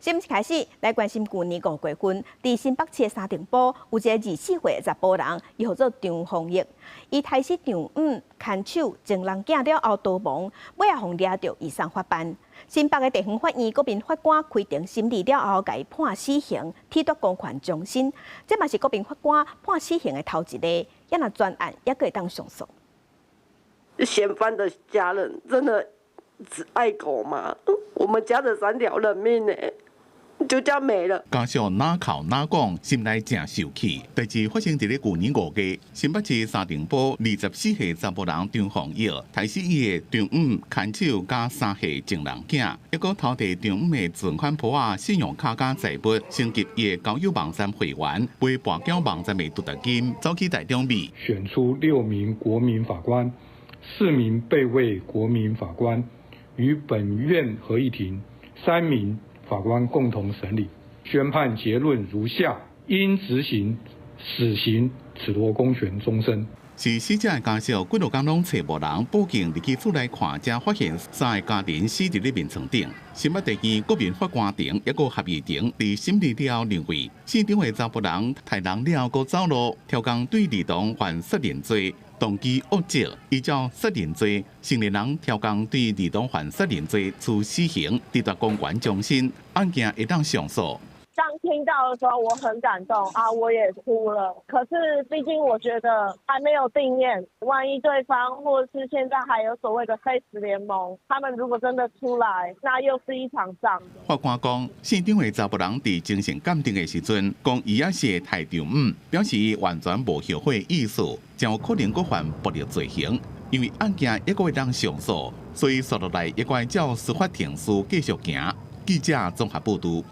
新聞開始來關心舊年五月份，佇新北市的三重埔有一个24歲的查埔人，伊號做張鳳玉，伊刣死丈姆、牽手、情人囝了後逃亡，尾仔予掠著移送法辦。新北的地方法院國民法官開庭審理了後，共伊判死刑，褫奪公權終身。這嘛是國民法官判死刑的頭一例，也若全案猶閣會當上訴。嫌犯的家人真的只愛狗嗎？我們家的三條人命呢？就這樣沒了。家屬哪哭哪講，心內誠受氣。代誌發生佇咧舊年五月，新北市三重埔24歲查埔人張鳳玉，刣死伊的丈姆、牽手佮三歲情人囝，猶閣偷提丈姆的存款簿仔、信用卡佮財物，升級伊的交友網站會員，買跋筊網站的度假金，走去大中美。選出六名國民法官，四名備位國民法官，與本院合議庭三名法官共同審理，宣判結論如下：應執行死刑，褫奪公權終身。是死者的家屬，幾落工攏揣無人，報警入去厝內看，才發現三个家人死佇咧眠床頂。新北地院國民法官庭猶閣合議庭佇審理了後認為，姓張的查埔人刣人了後閣走路，刁工對兒童犯殺人罪，動機惡質，依照殺人罪，成年人刁工對兒童犯殺人罪處死刑，褫奪公權終身，案件會當上訴。當聽到的時候，我很感動啊，我也哭了。可是畢竟我覺得還沒有定讞，萬一對方或是現在還有所謂的黑石聯盟，他們如果真的出來，那又是一場仗。法官講，姓張的查埔人佇精神鑑定的時陣，講伊猶是會刣丈姆，表示伊完全無後悔意思，誠有可能閣犯暴力罪行。因為案件猶閣會當上訴，所以紲落來猶閣愛照司法程序繼續行。記者綜合報導。